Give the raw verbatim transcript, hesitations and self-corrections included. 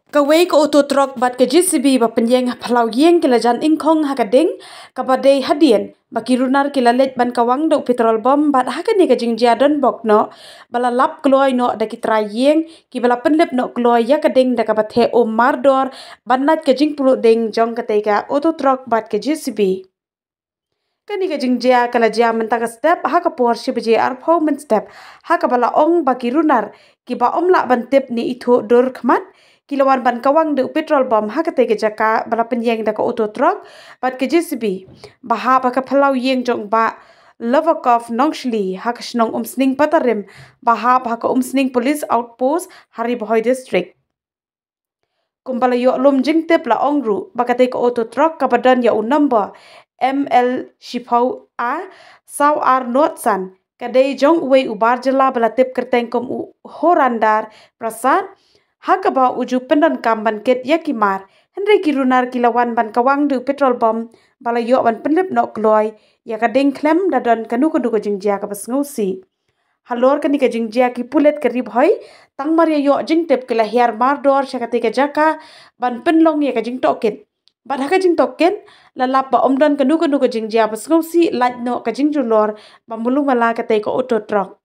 Kawei ka auto truck bad ka J C B ba pynïeng ha phyllaw ïing ki la jan ingkhong ha ka ding kaba dei hadien ba ki runar ki la leit ban kawang da u petrol bom bad ha kane ka jingjia don bok noh ba la lap kloi noh da ki trai ïing kiba la pynlip noh kloi ïa ka ding da kaba theh um mardor ban lait ka jingpluh ding jong katei ka auto truck bad ka J C B. Kane ka jingjia ka la jia mynta ka step ha ka por shi baje arphew mynstep ha kaba la ong ba ki runar kiba ym lah ban tip ne ithuh dur khmat ki la wan ban kawang da u petrol bom ha katei ka jaka ba la pynïeng da ka auto truck bad ka J C B ba hap ha ka phyllaw ïing jong u Bah Loverkopf Nongshli ha ka shnong Umsning Patarim ba hap ha ka Umsning Police Outpost ha Ri Bhoi District. Kumba la ïoh lum jingtip la ong ruh ba katei ka auto truck kaba don ïa u number M L shiphew A saw ar not san ka dei jong uwei u bar jylla ba la tip kyrteng kum u Horandar Prasad ha kaba u ju pyndonkam ban kit ïa ki mar, hynrei ki runar ki la wan ban kawang da u petrol bom ba la ïoh ban pynlip noh kloi ïa ka ding khlem da don kano kano ka jingjia kaba sngewsih. Halor kane ka jingjia ki pulit ka Ri Bhoi tang mar ïa ïoh jingtip ki la hiar mardor sha katei ka jaka ban pynlong ïa ka jingtohkit. Bad ha ka jingtohkit la lap ba ym don kano kano ka jingjia ba sngewsih lait noh ka jingjulor ba mluh mala katei ka auto truck.